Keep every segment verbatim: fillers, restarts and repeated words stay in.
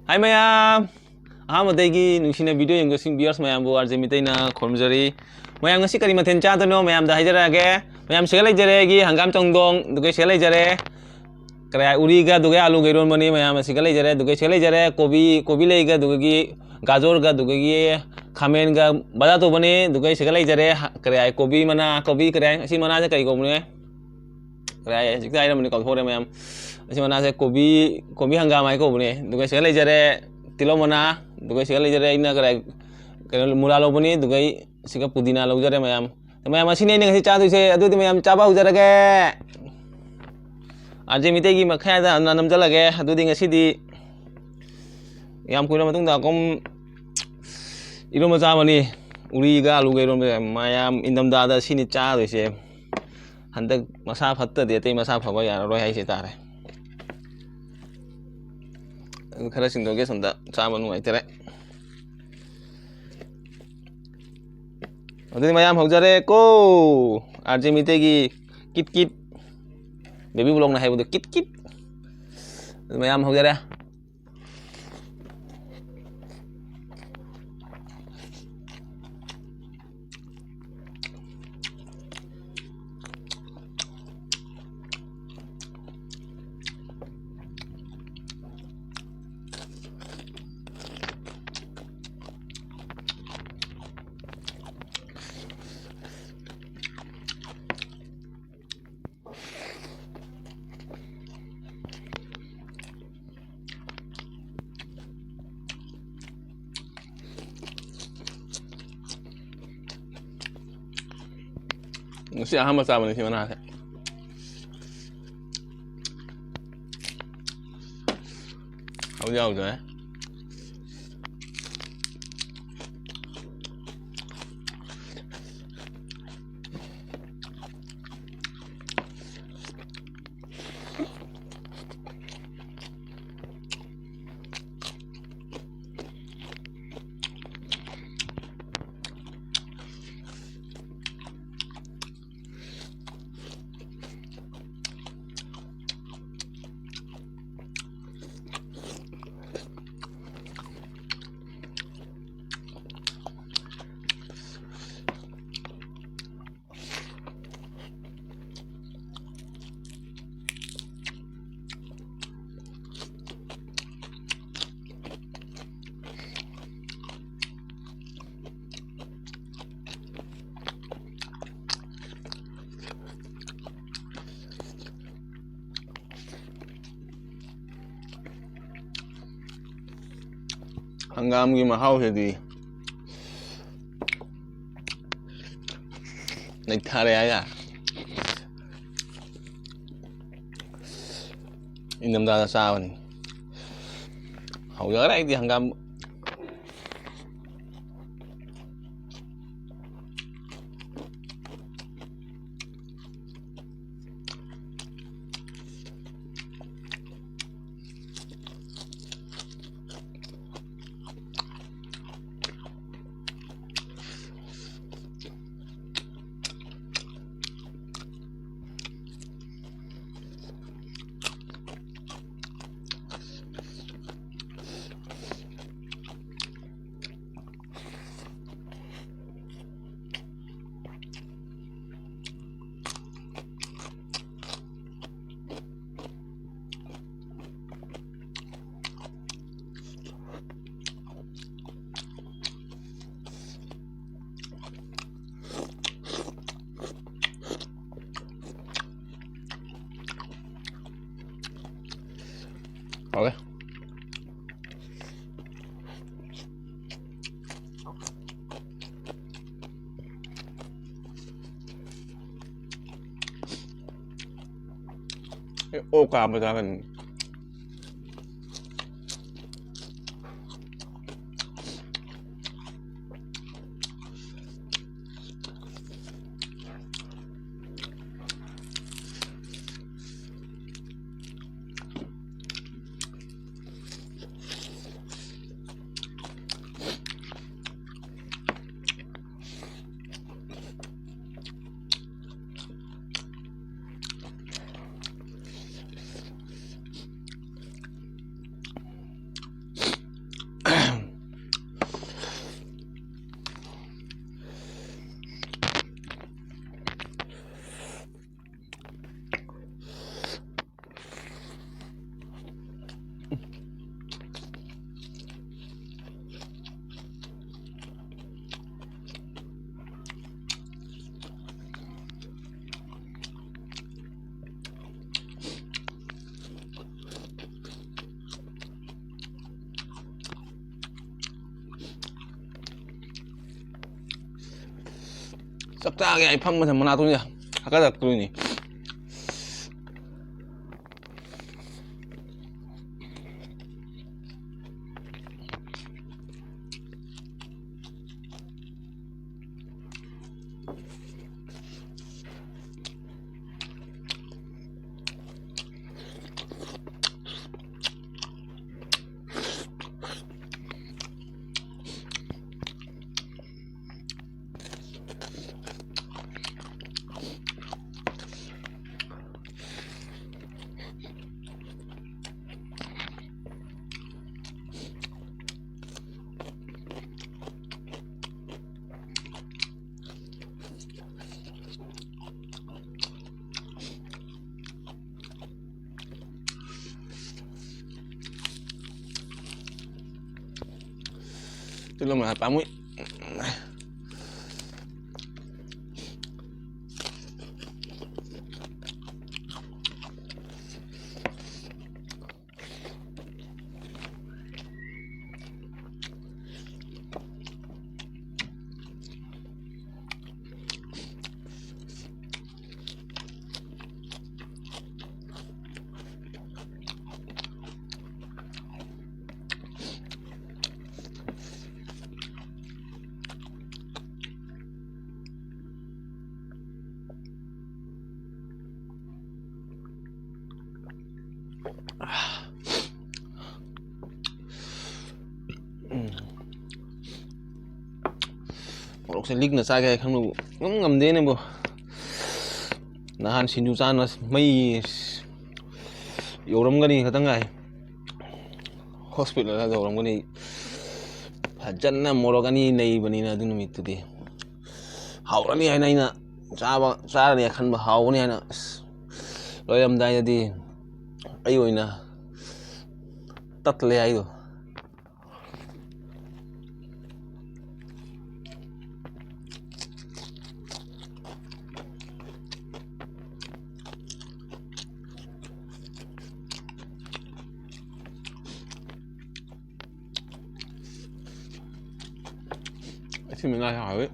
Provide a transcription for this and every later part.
ꯍꯥꯏ ꯃꯌꯥꯝ, ꯑꯍꯥꯟꯕꯗꯒꯤ ꯅꯨꯡꯁꯤꯅ ꯚꯤꯗꯤꯑꯣ ꯌꯦꯡꯕꯁꯤꯡ, ꯚꯤꯌꯔꯁ ꯃꯌꯥꯝꯕꯨ ꯑꯥꯔ ꯖꯦ ꯃꯤꯇꯩꯅ ꯈꯨꯔꯨꯝꯖꯔꯤ꯫ ꯃꯌꯥꯝ ꯉꯁꯤ ꯀꯔꯤ ꯃꯊꯦꯜ ꯆꯥꯗꯣꯏꯅꯣ ꯃꯌꯥꯝꯗ ꯍꯥꯏꯖꯔꯛꯑꯒꯦ꯫ ꯃꯌꯥꯝ ꯁꯤꯒ ꯂꯩꯖꯔꯦ ꯑꯩꯒꯤ ꯍꯪꯒꯥꯝ ꯆꯪꯗꯣꯡ, ꯑꯗꯨꯒ ꯁꯤꯒ ꯂꯩꯖꯔꯦ ꯀꯔꯥꯏ ꯎꯔꯤꯒ ꯑꯗꯨꯒ ꯑꯂꯨꯒ ꯏꯔꯣꯟꯕꯅꯤ꯫ ꯃꯌꯥꯝ ꯑꯁꯤꯒ ꯂꯩꯖꯔꯦ꯫ ꯑꯗꯨꯒ ꯁꯤꯒ ꯂꯩꯖꯔꯦ ꯀꯣꯕꯤ, ꯀꯣꯕꯤ ꯂꯩꯒ ꯑꯗꯨꯒꯒꯤ ꯒꯥꯖꯔꯒ ꯑꯗꯨꯒꯒꯤ ꯈꯥꯃꯦꯟꯒ ꯕꯖꯥꯔ ꯇꯧꯕꯅꯤ꯫ ꯑꯗꯨꯒ ꯁꯤꯒ ꯂꯩꯖꯔꯦ ꯍ-, ꯀꯔꯤ ꯍꯥꯏ, ꯀꯣꯕꯤ ꯃꯅꯥ, ꯀꯣꯕꯤ ꯀꯔꯤ ꯍꯥꯏ, ꯑꯁꯤ ꯃꯅꯥꯁꯦ ꯀꯔꯤ ꯀꯧꯕꯅꯦ? ꯀꯔꯤ ꯍꯥꯏ, ꯍꯧꯖꯤꯛꯇ ꯍꯥꯏꯔꯝꯕꯅꯤ, ꯀꯥꯎꯊꯣꯛꯈ꯭ꯔꯦ ꯃꯌꯥꯝ꯫ ꯑꯁꯤ ꯃꯅꯥꯁꯦ ꯀꯣꯕꯤ, ꯀꯣꯕꯤ ꯍꯪꯒꯥꯝ ꯍꯥꯏ ꯀꯧꯕꯅꯦ꯫ ꯑꯗꯨꯒ ꯁꯤꯒ ꯂꯩꯖꯔꯦ ꯇꯤꯜꯍꯧ ꯃꯅꯥ꯫ ꯑꯗꯨꯒ ꯁꯤꯒ ꯂꯩꯖꯔꯦ ꯑꯩꯅ ꯀꯔꯤ ꯍꯥꯏ, ꯀꯩꯅꯣ, ꯃꯨꯂꯥ ꯂꯧꯕꯅꯤ꯫ ꯑꯗꯨꯒ ꯁꯤꯒ ꯄꯨꯗꯤꯅꯥ ꯂꯧꯖꯔꯦ ꯃꯌꯥꯝ꯫ ꯃꯌꯥꯝ, ꯑꯁꯤꯅꯤ ꯑꯩꯅ ꯉꯁꯤ ꯆꯥꯗꯣꯏꯁꯦ꯫ ꯑꯗꯨꯗꯤ ꯃꯌꯥꯝ ꯆꯥꯕ ꯍꯧꯖꯔꯒꯦ꯫ ꯑꯥꯔ ꯖꯦ ꯃꯤꯇꯩꯒꯤ ꯃꯈꯥꯗ ꯅꯝꯖꯜꯂꯒꯦ꯫ ꯑꯗꯨꯗꯤ ꯉꯁꯤꯗꯤ ꯌꯥꯝ ꯀꯨꯏꯔ ꯃꯇꯨꯡꯗ ꯑꯀꯨꯝ ꯏꯔꯣꯝꯕ ꯆꯥꯕꯅꯤ꯫ ꯎꯔꯤꯒ ꯑꯂꯨꯒ ꯏꯔꯣꯝꯕ꯫ ꯃꯌꯥꯝ ꯏꯪꯊꯝꯊꯥꯗ ꯁꯤꯅꯤ ꯆꯥꯗꯣꯏꯁꯦ꯫ ꯍꯟꯗꯛ ꯃꯁꯥ ꯐꯠꯇꯗꯤ ꯑꯇꯩ ꯃꯁꯥ ꯐꯕ ꯌꯥꯔꯔꯣꯏ ꯍꯥꯏꯁꯦ ꯇꯥꯔꯦ꯫ ꯑꯗꯨ ꯈꯔ ꯁꯤꯟꯗꯣꯛꯀꯦ, ꯁꯣꯝꯗ ꯆꯥꯕ ꯅꯨꯡꯉꯥꯏꯇꯔꯦ꯫ ꯑꯗꯨꯗꯤ ꯃꯌꯥꯝ ꯍꯧꯖꯔꯦꯀꯣ, ꯑꯥꯔ ꯖꯦ ꯃꯤꯇꯩꯒꯤ ꯀꯤꯠ ꯀꯤꯠ, ꯕꯦꯕꯤ ꯕ꯭ꯂꯣꯛꯅ ꯍꯥꯏꯕꯗꯣ, ꯀꯤꯠ ꯀꯤꯠ꯫ ꯑꯗꯨ ꯃꯌꯥꯝ ꯍꯧꯖꯔꯦ꯫ ꯉꯁꯤ ꯑꯍꯥꯟꯕ ꯆꯥꯕꯅꯤ ꯁꯤ ꯃꯅꯥꯁꯦ꯫ ꯍꯧꯗꯤ ꯍꯧꯗ꯭ꯔꯦ꯫ ꯍꯪꯒꯥꯝꯒꯤ ꯃꯍꯥꯎꯁꯤꯗꯤ ꯅꯩꯊꯔꯦ ꯍꯥꯏꯌꯥ꯫ ꯏꯪꯊꯝꯊꯥꯗ ꯆꯥꯕꯅꯤ꯫ ꯍꯧꯖꯈ꯭ꯔꯦ ꯑꯩꯗꯤ ꯍꯪꯒꯥꯝ꯫ ꯍꯥꯎꯋꯦ꯫ ꯑꯩ ꯑꯣꯛ ꯀꯥꯝꯕ ꯆꯥꯒꯅꯤ꯫ ꯆꯥꯛ ꯆꯥꯒꯦ ꯑꯩ ꯐꯝꯕꯁꯦ ꯃꯅꯥꯇꯣꯟꯁꯦ ꯍꯥꯀꯠꯖꯔꯛꯇꯣꯏꯅꯤ꯫ Itu lumayan pamui. ꯎꯝ꯫ ꯃꯣꯔꯣꯛꯁꯦ ꯂꯤꯛꯅ ꯆꯥꯒꯦ ꯍꯥꯏ ꯈꯟꯕꯕꯨ ꯉꯝ ꯉꯝꯗꯦꯅꯦꯕꯨ꯫ ꯅꯍꯥꯟ ꯁꯤꯡꯖꯨ ꯆꯥꯅ ꯃꯩ ꯌꯧꯔꯝꯒꯅꯤ ꯈꯇꯪ ꯉꯥꯏ꯫ ꯍꯣꯁꯄꯤꯇꯥꯜꯗ ꯌꯧꯔꯝꯒꯅꯤ꯫ ꯐꯖꯅ ꯃꯣꯔꯣꯛ ꯑꯅꯤ ꯅꯩꯕꯅꯤꯅ ꯑꯗꯨ ꯅꯨꯃꯤꯠꯇꯨꯗꯤ꯫ ꯍꯥꯎꯔꯅꯤ ꯍꯥꯏꯅ ꯑꯩꯅ ꯆꯥꯕ, ꯆꯥꯔꯅꯤ ꯈꯟꯕ, ꯍꯥꯎꯒꯅꯤ ꯍꯥꯏꯅ, ꯑꯁ, ꯂꯣꯏꯔꯝꯗꯥꯏꯗꯗꯤ ꯑꯩ ꯑꯣꯏꯅ ꯇꯠꯂꯦ ꯍꯥꯏꯗꯣ꯫ ꯑꯁꯤ ꯃꯉꯥꯁꯦ ꯍꯥꯎꯋꯤ꯫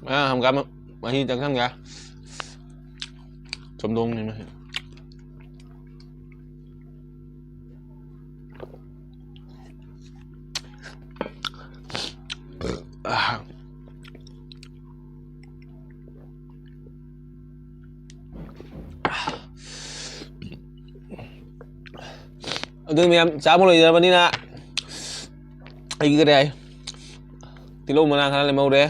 ꯑꯥ, ꯍꯪꯒꯥꯝ ꯃꯍꯤ ꯆꯪꯁꯟꯒꯦ꯫ ꯆꯝꯊꯣꯡꯅꯤ ꯃꯁꯤ꯫ ꯑꯗꯨ ꯃꯌꯥꯝ ꯆꯥꯕ ꯂꯣꯏꯖꯔꯕꯅꯤꯅ ꯑꯩꯒꯤ ꯀꯔꯤ ꯍꯥꯏ, ꯇꯤꯜꯍꯧ ꯃꯅꯥ ꯈꯔ ꯂꯦꯝꯍꯧꯔꯦ,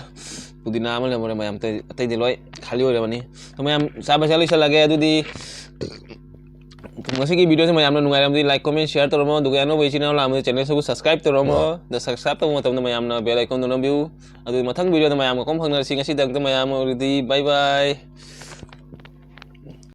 ꯄꯨꯗꯤꯅꯥ ꯑꯃ ꯂꯦꯝꯍꯧꯔꯦ ꯃꯌꯥꯝ, ꯑꯇꯩ-, ꯑꯇꯩꯗꯤ ꯂꯣꯏ ꯈꯥꯂꯤ ꯑꯣꯏꯔꯕꯅꯤ꯫ ꯑꯗꯨ ꯃꯌꯥꯝ ꯆꯥꯕꯁꯦ ꯂꯣꯏꯁꯤꯜꯂꯒꯦ꯫ ꯑꯗꯨꯗꯤ ꯉꯁꯤꯒꯤ videoꯁꯦ ꯃꯌꯥꯝꯅ ꯅꯨꯡꯉꯥꯏꯔꯝꯗꯤ like, comment, share ꯇꯧꯔꯝꯃꯣ꯫ ꯑꯗꯨꯒ ꯑꯅꯧꯕ ꯏꯆꯤꯟ ꯏꯅꯥꯎ ꯂꯥꯛꯑꯝꯕꯗꯤ channelꯁꯤꯕꯨ subscribe ꯇꯧꯔꯝꯃꯣ꯫ ꯑꯗ subscribe ꯇꯧꯕ ꯃꯇꯝꯗ ꯃꯌꯥꯝꯅ bell iconꯗꯣ ꯅꯝꯕꯤꯌꯨ꯫ ꯑꯗꯨꯗꯤ ꯃꯊꯪ videoꯗ ꯃꯌꯥꯝꯒ ꯀꯣꯝ ꯐꯪꯅꯔꯁꯤ꯫ ꯉꯁꯤꯗꯪꯇ ꯃꯌꯥꯝ ꯑꯣꯏꯔꯗꯤ bye bye꯫